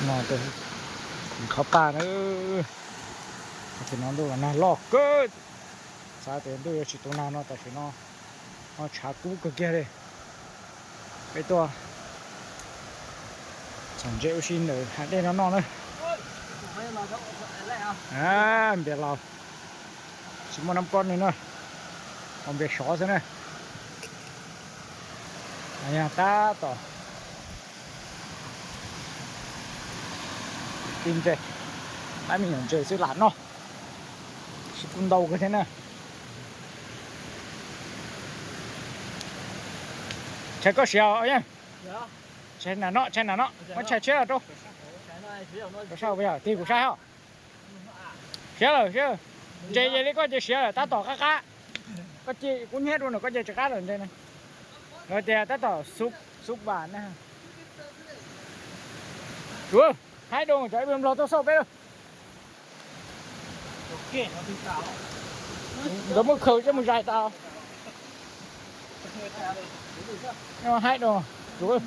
No tus qhov paj na, tam sim no ntuj los nag loj kawg, xav tias ntuj yuav tsis tu nag no tam sim no ho tshav kub kawg kiag li. Peb tuaj txhom ntses ua si ntawm hav dej no noj na. Npias laus, tsis muaj nab pob li na, ho npias sov xwb na. Yog tab tom ti ntses, pab me nyuam ntses xwb lam noj, tsis pub ntau kawg thiab na. Tshais koj siav os Yeej? Tshais na no, tshais na no, muab tshais tshiab rau. Rau sab puas yog? Tig kuv saib os. Siav lawm, siav lawm. Ntses ces li koj ces siav lawm, tab tom qab qab. Koj cia kuv hnyiab rau nws koj ces tsis qab lawm ntses na. Lawv tias tab tom xub, xub vas na. Tsuav, haib doo cov ib pliag nplog tuaj xauj peb lawm. Nkawd muab khaws coj mus zais tas. Haib doo, tsuav.